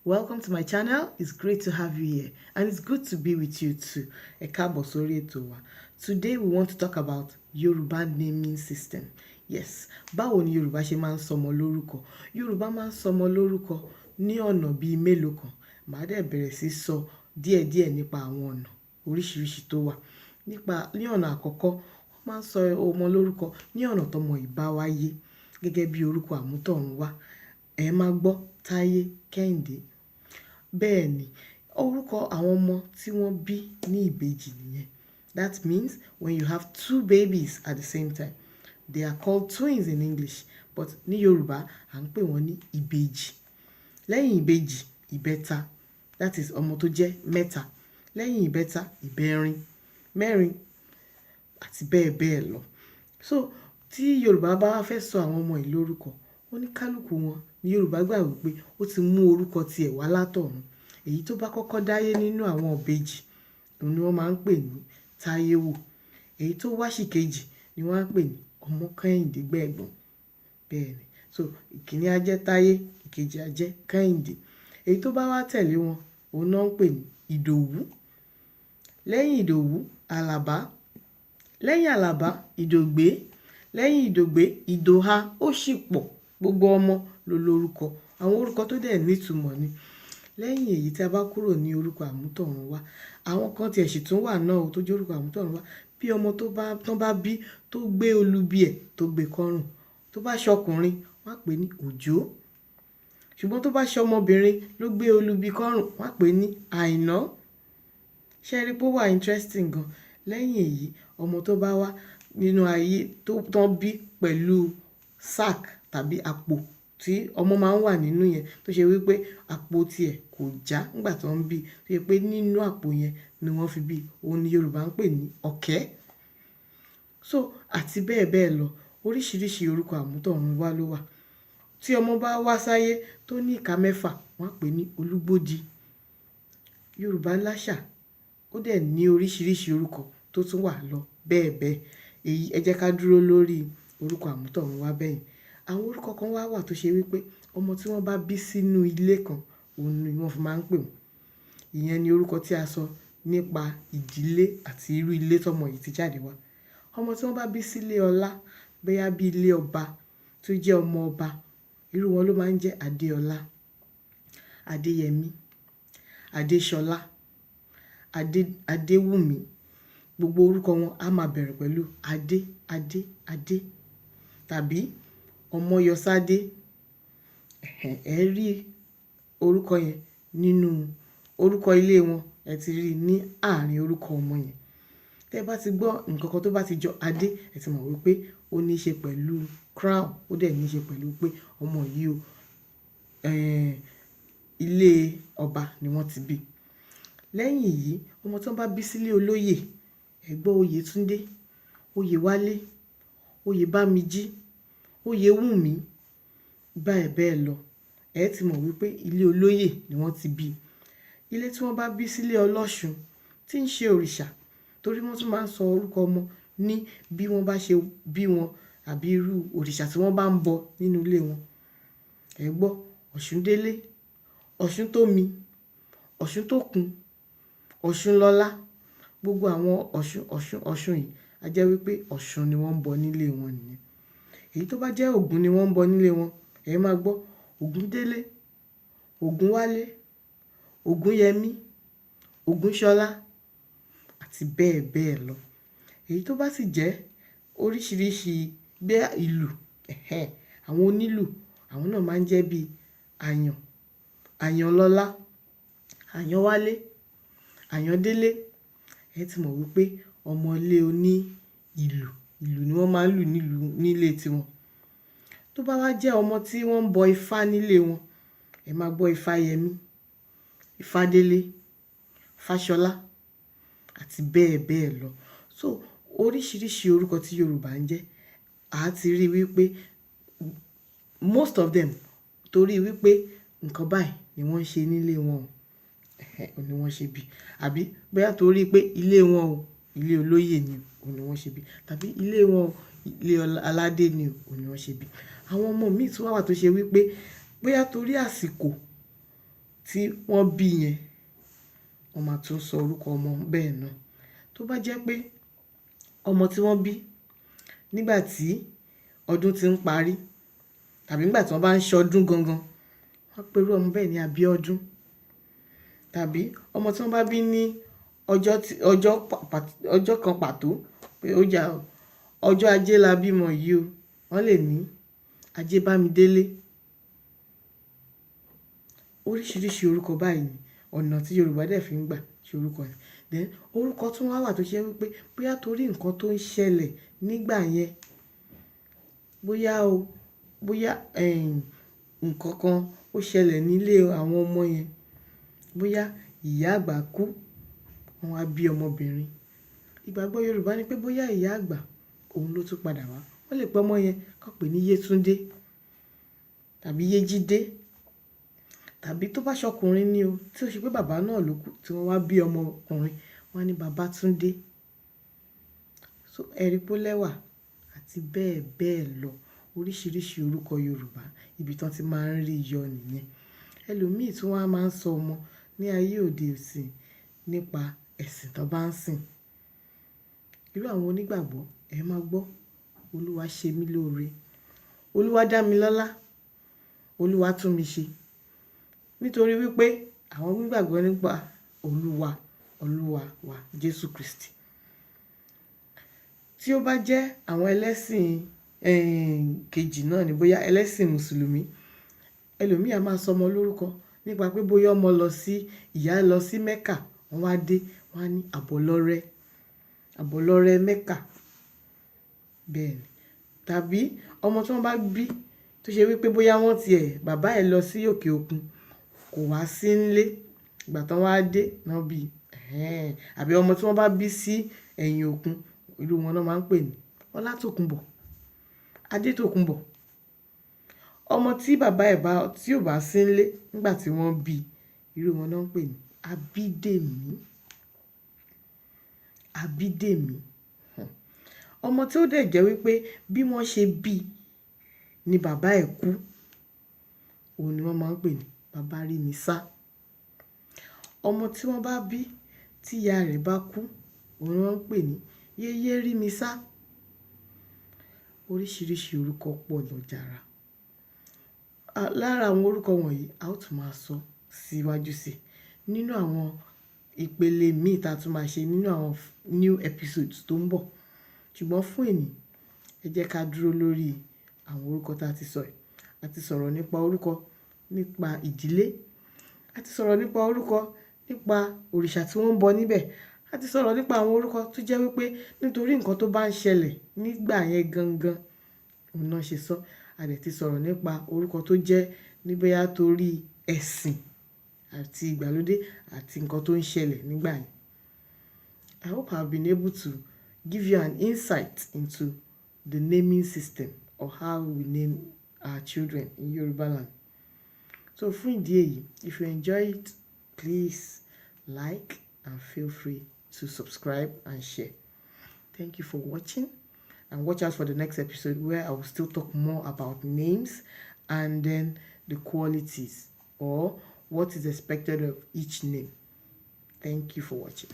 Welcome to my channel. It's great to have you here and it's good to be with you too. Ẹ káàbọ̀ sórí ètò wa. Today we want to talk about Yoruba naming system. Yes, báwo ni Yorùbá ṣe máa ń sọmọ lórúkọ? Yorùbá máa ń sọmọ lórúkọ ní ọ̀nà bíi mélòó kan. Màá dẹ̀ bẹ̀rẹ̀ sí sọ díẹ̀díẹ̀ nípa àwọn ọ̀nà oríṣiríṣi tó wà. Nípa ní ọ̀nà àkọ́kọ́, wọ́n máa ń sọ ọmọ lórúkọ ní ọ̀nà tọmọ yìí bá wáyé gẹ́gẹ́ bí orúkọ àmútọ̀runwá. Ẹ máa gbọ́ Táyé, Kẹ́hìndé. Bẹ́ẹ̀ ni, orúkọ àwọn ọmọ tí wọ́n bí ní ìbejì nìyẹn. That means when you have two babies at the same time, they are called twins in English, but ní Yorùbá, à ń pè wọ́n ní ìbejì. Lẹ́yìn ìbejì, ìbẹta, that is ọmọ tó jẹ́ mẹ́ta. Lẹ́yìn ìbẹta, ìbẹrin, mẹ́rin àti bẹ́ẹ̀ bẹ́ẹ̀ lọ. So tí Yorùbá bá fẹ́ sọ àwọn ọmọ yìí lórúkọ, oníkálukú wọn ní Yorùbá gbà wípé ó ti mú orúkọ tí ẹ̀ wá látọ̀run. Èyí tó bá kọ́kọ́ dáyé nínú àwọn ìbejì, òun ni wọ́n máa ń pè ní Táyéwò. Èyí tó wá sì kejì ni wọ́n á pè ní Ọmọkẹ́hìndé gbẹ̀gbọ́n. Bẹ́ẹ̀ ni. So ìkíní á jẹ́ Táyé, ìkejì á jẹ́ Kẹ́hìndé. Èyí tó bá wá tẹ̀lé wọn, òun náà ń pè ní Ìdòwú. Lẹ́yìn Ìdòwú, Àlàbá. Lẹ́yìn Àlàbá, Ìdògbé. Lẹ́yìn Ìdògbé, Ìdòha. Ó sì pọ̀. Gbogbo ọmọ ló lórúkọ. Àwọn orúkọ tó dẹ̀ ní ìtumọ̀ ni. Lẹ́yìn èyí tí a bá kúrò ní orúkọ àmútọ̀runwá, àwọn kan tí ẹ̀ sì tún wà náà tó jẹ́ orúkọ àmútọ̀runwá. Bí ọmọ tó bá, tán bá bí tó gbé olubi ẹ̀ tó gbé kọ́rùn, tó bá ṣọkùnrin, wọ́n á pè ní Òjó. Ṣùgbọ́n tó bá ṣe ọmọbìnrin ló gbé olubi kọ́rùn, wọ́n á pè ní Àìná. Ṣé ẹ rí pé ó wà interesting gan? Lẹ́yìn èyí, ọmọ tó bá wá nínú ayé tó tán bí pẹ̀lú sack tàbí àpò tí ọmọ máa ń wà nínú yẹn, tó ṣe wípé àpò tí ẹ̀ kò já nígbà tó ń bí, tó ṣe pé nínú àpò yẹn ni wọ́n fi bí, òun ni Yorùbá ń pè ní ọ̀kẹ́. So àti bẹ́ẹ̀ bẹ́ẹ̀ lọ. Oríṣiríṣi orúkọ àmútọ̀runwá ló wà. Tí ọmọ bá wá sáyé tó ní ìka mẹ́fà, wọ́n á pè ní Olúgbòdì. Yorùbá láṣà, ó dẹ̀ ní oríṣiríṣi orúkọ tó tún wà lọ bẹ́ẹ̀ bẹ́ẹ̀. Èyí ẹ jẹ́ ká dúró lórí orúkọ àmútọ̀runwá bẹ́ẹ̀ yẹn. Àwọn orúkọ kan wà wà tó ṣe wípé ọmọ tí wọ́n bá bí sínú ilé kan, òun ni wọ́n fi máa ń pè wọ́n. Ìyẹn ni orúkọ tí a sọ nípa ìdílé àti irú ilé tí ọmọ yìí ti jáde wá. Ọmọ tí wọ́n bá bí sílé ọlá, bóyá bí ilé ọba tó jẹ́ ọmọ ọba, irú wọn ló máa ń jẹ́ Adéọlá, Adéyẹmí, Adéṣọlá, Adé, Adéwùmí. Gbogbo orúkọ wọn á máa bẹ̀rẹ̀ pẹ̀lú Adé, Adé, Adé tàbí Ọmọyọ̀sádé. Ẹ rí orúkọ yẹn nínú orúkọ ilé wọn, ẹ ti rí i ní àárín orúkọ ọmọ yẹn. Tẹ bá ti gbọ́ nǹkan kan tó bá ti jọ Adé, ẹ ti mọ̀ wípé ó ní í ṣe pẹ̀lú crown, ó dẹ̀ ní í ṣe pẹ̀lú pé ọmọ yìí o, ilé ọba ni wọ́n ti bí. Lẹ́yìn èyí, ọmọ tí wọ́n bá bí sílé olóyè, ẹ gbọ́ Oyètúndé, Oyèwálé, Oyèbámijí, Oyèwùmí, bẹ́ẹ̀ bẹ́ẹ̀ lọ. Ẹ ti mọ̀ wípé ilé olóyè ni wọ́n ti bí. Ilé tí wọ́n bá bí sílé ọlọ́ṣun tí ń ṣe òrìṣà, torí wọ́n tún máa ń sọ orúkọ ọmọ ní bí wọ́n bá ṣe bí wọn àbí irú òrìṣà tí wọ́n bá ń bọ nínú ilé wọn. Ẹ gbọ́ Ọ̀ṣúndélé, Ọ̀ṣuntómi, Ọ̀ṣuntókun, Ọ̀ṣunlọ́lá. Gbogbo àwọn Ọ̀ṣun, Ọ̀ṣun, Ọ̀ṣun yìí, a jẹ́ wípé Ọ̀ṣun ni wọ́n ń bọ nílé wọn nìyẹn. Èyí tó bá jẹ́ Ògún ni wọ́n ń bọ nílé wọn, ẹ máa gbọ́ Ògúndélé, Ògúnwálé, Ògúnyẹmí, Ògúnṣọlá àti bẹ́ẹ̀ bẹ́ẹ̀ lọ. Èyí tó bá sì jẹ́ oríṣiríṣi bí ìlù, ẹ̀hẹn, àwọn onílù, àwọn náà máa ń jẹ́ bí Àyàn, Àyànlọ́lá, Àyànwálé, Àyàndélé. Ẹ ti mọ̀ wípé ọmọ ilé oní ìlù, ìlù ni wọ́n máa ń lù nílùú nílé tiwọn. Tó bá wá jẹ́ ọmọ tí wọ́n ń bọ ifá nílé wọn, ẹ máa gbọ́ Ifáyẹmí, Ifádélé, Fáṣọlá àti bẹ́ẹ̀ bẹ́ẹ̀ lọ. So oríṣiríṣi orúkọ tí Yorùbá ń jẹ́, a ti rí wípé most of them torí wípé nǹkan báyìí ni wọ́n ń ṣe nílé wọn, ẹ̀hẹn, ni wọ́n ṣe bí. Àbí bóyá torí pé ilé wọn o, ilé olóyè ni, òun ni wọ́n ṣe bí. Tàbí ilé wọn, ilé aládé ni, òun ni wọ́n ṣe bí. Àwọn ọmọ mìí tún wà tó ṣe wípé bóyá torí àsìkò tí wọ́n bí yẹn, wọ́n máa tún sọ orúkọ ọmọ bẹ́ẹ̀ náà. Tó bá jẹ́ pé ọmọ tí wọ́n bí nígbà tí ọdún tí ń parí tàbí nígbà tí wọ́n bá ń ṣọdún gangan, wọ́n á pe irú ọmọ bẹ́ẹ̀ ní Abíọ́dún. Tàbí ọmọ tí wọ́n bá bí ní ọjọ́ tí, ọjọ́, ọjọ́ kan pàtó pé ó jà, ọjọ́ ajé la bímọ yìí o, wọ́n lè ní Ajébámidélé. Oríṣiríṣi orúkọ báyìí ni ọ̀nà tí Yorùbá dẹ̀ fi ń gbà ṣe orúkọ yẹn. Then orúkọ tún wà tó ṣe wípé bóyá torí nǹkan tó ń ṣẹlẹ̀ nígbà yẹn, bóyá o, bóyá, nǹkan kan ó ṣẹlẹ̀ nílé àwọn ọmọ yẹn, bóyá ìyá àgbà kú, wọ́n wá bí ọmọbìnrin. Ìgbàgbọ́ Yorùbá ní pé bóyá ìyá àgbà òun ló tún padà wá. Wọ́n lè pe ọmọ yẹn kó pè ní Yétúndé tàbí Yéjídé. Tàbí tó bá ṣọkùnrin ni o, tí ó ṣe pé bàbá náà ló kú tí wọ́n wá bí ọmọkùnrin, wọ́n á ní Bàbátúndé. So ẹ̀rí pé ó lẹ́wà àti bẹ́ẹ̀ bẹ́ẹ̀ lọ. Oríṣiríṣi orúkọ Yorùbá ibi tí wọ́n ti máa ń rí yọ nìyẹn. Ẹlòmíì tí wọ́n á máa ń sọ ọmọ ní ayé òde òní nípa ẹ̀sìn tó bá ń sìn. Irú àwọn onígbàgbọ́, ẹ máa gbọ́, Olúwa ṣe mí lóore, Olúwa dá mi lọ́lá, Olúwa tún mi ṣe. Nítorí wípé àwọn onígbàgbọ́ nípa Olúwa, Olúwa wa Jésù Kristi. Tí ó bá jẹ́ àwọn ẹlẹ́sìn, kejì náà ni, bóyá ẹlẹ́sìn Mùsùlùmí, ẹlòmíì a máa sọ ọmọ lórúkọ nípa pé bóyá ọmọ lọ sí, ìyá lọ sí Mecca, wọ́n wá dé, wọ́n á ní Àbọ̀lọ́rẹ́, Àbọ̀lọ́rẹ́ Mecca. Bẹ́ẹ̀ ni. Tàbí ọmọ tí wọ́n bá bí tó ṣe wípé bóyá wọ́n ti ẹ̀, bàbá ẹ̀ lọ sí òkè òkun, kò wá sí nílé, ìgbà tí wọ́n wá dé, náà bí. Àbí ọmọ tí wọ́n bá bí sí ẹ̀yìn òkun, irú wọn náà máa ń pè ní Ọlátòkúnbọ̀, Adétòkúnbọ̀. Ọmọ tí bàbá ẹ̀ bá, tí ò bá sí nílé nígbà tí wọ́n bí, irú wọn náà ń pè ní Abídèmí. Abídèmí. Ọmọ tí ó dẹ̀ jẹ́ wípé bí wọ́n ṣe bí ní bàbá ẹ̀ kú, òun ni wọ́n máa ń pè ní Bàbárímisá. Ọmọ tí wọ́n bá bí tí ìyá rẹ̀ bá kú, òun ni wọ́n ń pè ní Yéyérímisá. Oríṣiríṣi orúkọ pọ̀ lọ jára. Lára àwọn orúkọ wọ̀nyí, a ó tún máa sọ síwájú sí nínú àwọn ìpele míì tí a tún máa ṣe nínú àwọn new episodes tó ń bọ̀. Ṣùgbọ́n fún èní, ẹ jẹ́ ká dúró lórí àwọn orúkọ tí a ti sọ yìí. A ti sọ̀rọ̀ nípa orúkọ nípa ìdílé. A ti sọ̀rọ̀ nípa orúkọ nípa òrìṣà tí wọ́n ń bọ níbẹ̀. A ti sọ̀rọ̀ nípa àwọn orúkọ tó jẹ́ wípé nítorí nǹkan tó bá ń ṣẹlẹ̀ nígbà yẹn gangan, òun náà ṣe sọ. A dẹ̀ ti sọ̀rọ̀ nípa orúkọ tó jẹ́ ní bóyá torí ẹ̀sìn àti ìgbàlódé àti nǹkan tó ń ṣẹlẹ̀ nígbà yẹn. I hope I have been able to give you an insight into the naming system or how we name our children in Yoruba land. So fún ìdí èyí, if you enjoy it, please like and feel free to subscribe and share. Thank you for watching, and watch out for the next episode where I will still talk more about names and then the qualities or what is expected of each name. Thank you for watching.